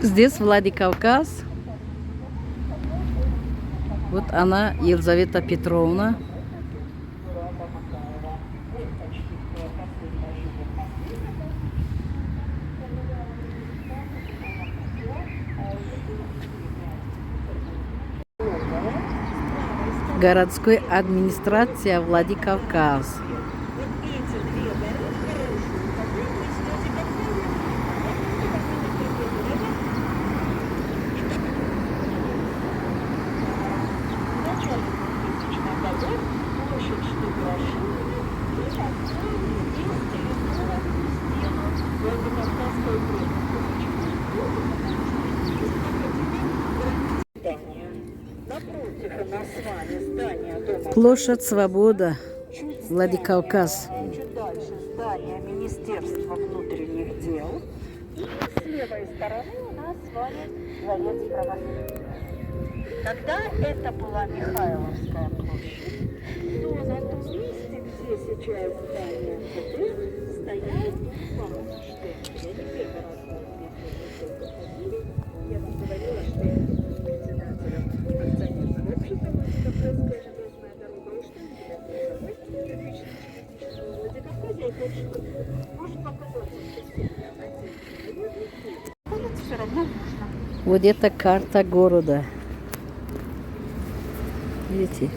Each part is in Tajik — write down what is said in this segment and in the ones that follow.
Здесь Владикавказ. Вот она, Елизавета Петровна. Городской администрация Владикавказ. Площадь Свобода, Владикавказ. Чуть дальше здание Министерства внутренних дел. И с левой стороны у нас с вами дворец правосудия. Когда это была Михайловская площадь, то на том месте, где сейчас здание МВД, стоял дом барона Штемпеля. Не первый раз мы здесь проходили. Я вам говорила, что я был председателем акционерного общества «Владикавказская железная дорога». У Штемпеля был кирпичный Владикавказе, опять же, может показаться, что сильно один человек. Все равно нужно. Вот это карта города. Видите?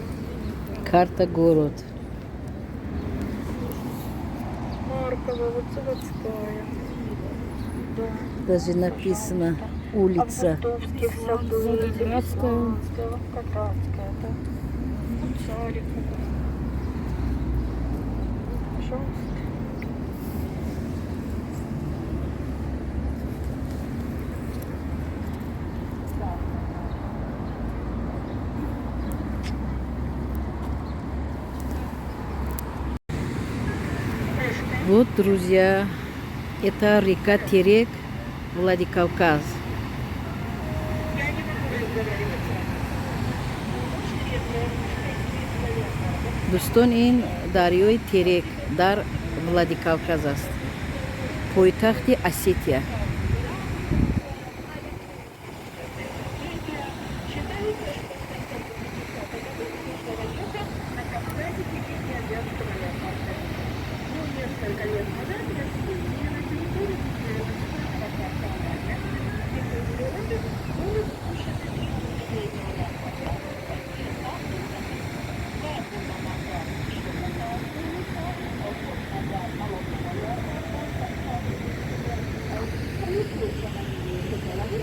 Карта город. Маркова, вот заводская. Да. Даже написано улица. Августовских садов, Волгоградская. Волгоградская, да. Вот Царикова. Пожалуйста. Вот, друзья, это река Терек, Владикавказ. Я не могу разговаривать с вами. Очень редко. Дӯстон, ин дарёи Терек дар Владикавказ аст, пойтахти Осетия. Считается, что в конце 50-х годов прошлого века на Кавказе в течение Азиатского леопарда. Но несколько лет назад растение на территории национального парка Алания в дикой природе было выпущено три летнего леопарда. Две самки, два года назад еще одна год назад молодого леопарда. Получился на нее еще головы.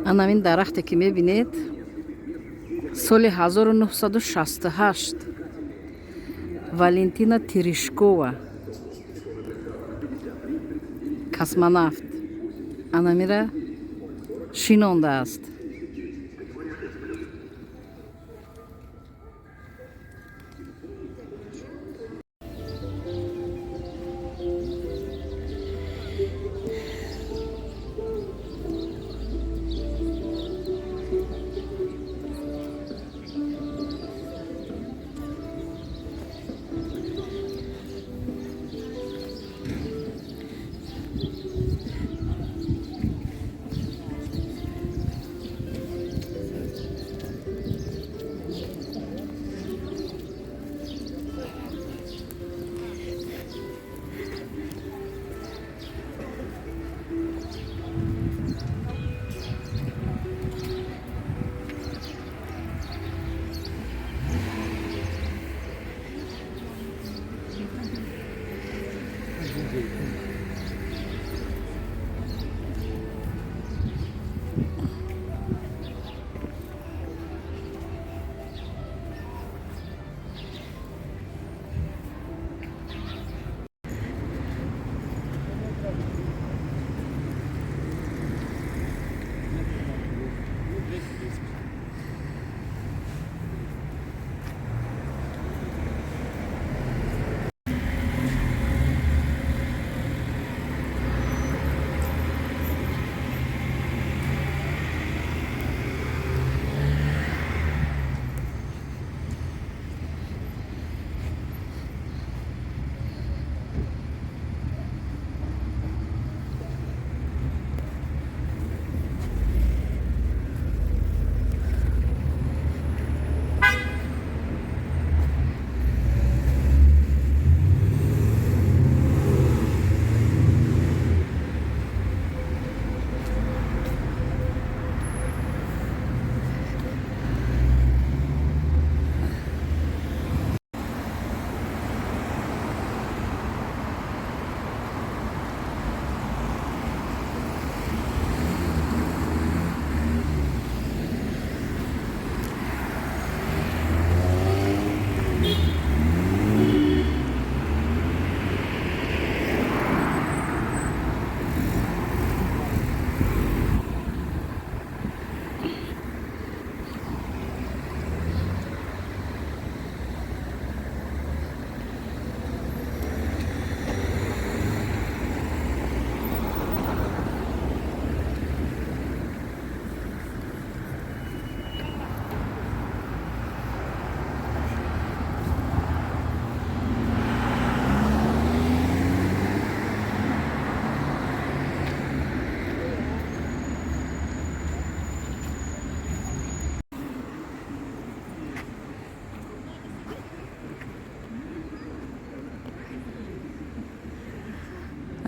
Анамин дарахте, ки мебинед, соли 1968 Валентина Терешкова, космонавт, анамира шинондааст.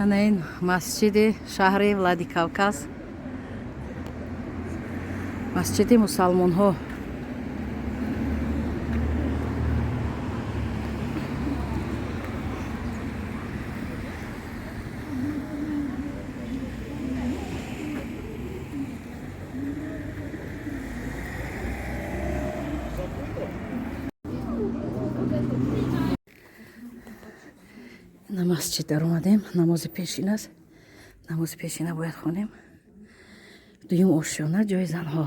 Ана ин масҷиди шаҳри Владикавказ, масҷиди мусалмонҳо. На масҷид даромадем. Намози пешин аст, намози пешина бояд хонем. Дуюм ошёна, ҷои занҳо.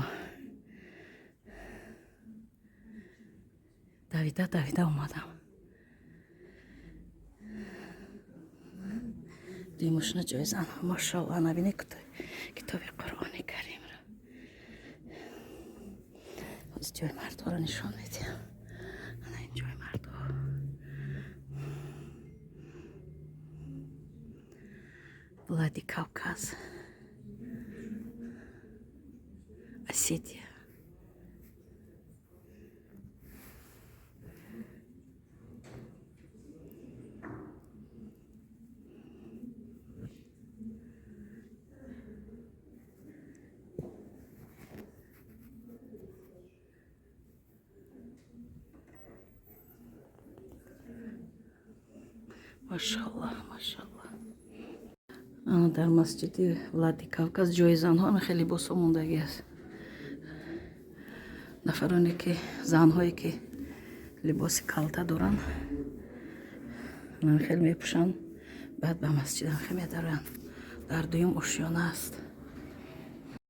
Давида давида омадам. Дуюм ошёна, ҷои занҳо. Машоалло, набине китоби Қуръони Каримро. Ҳозир ҷои мардҳоро нишон медиҳам. Ана ин ҷои мардҳо. Владикавказ, Осетия. Машаллах, машаллах. Ана дар масҷиди Владикавказ ҷои занҳо ана хеле либосҳо мондагӣ аст. Нафароне ки, занҳое ки либоси калта доранд, хеле мепӯшанд, баъд ба масҷид хеле медароянд. Дар дуюм ошёна аст.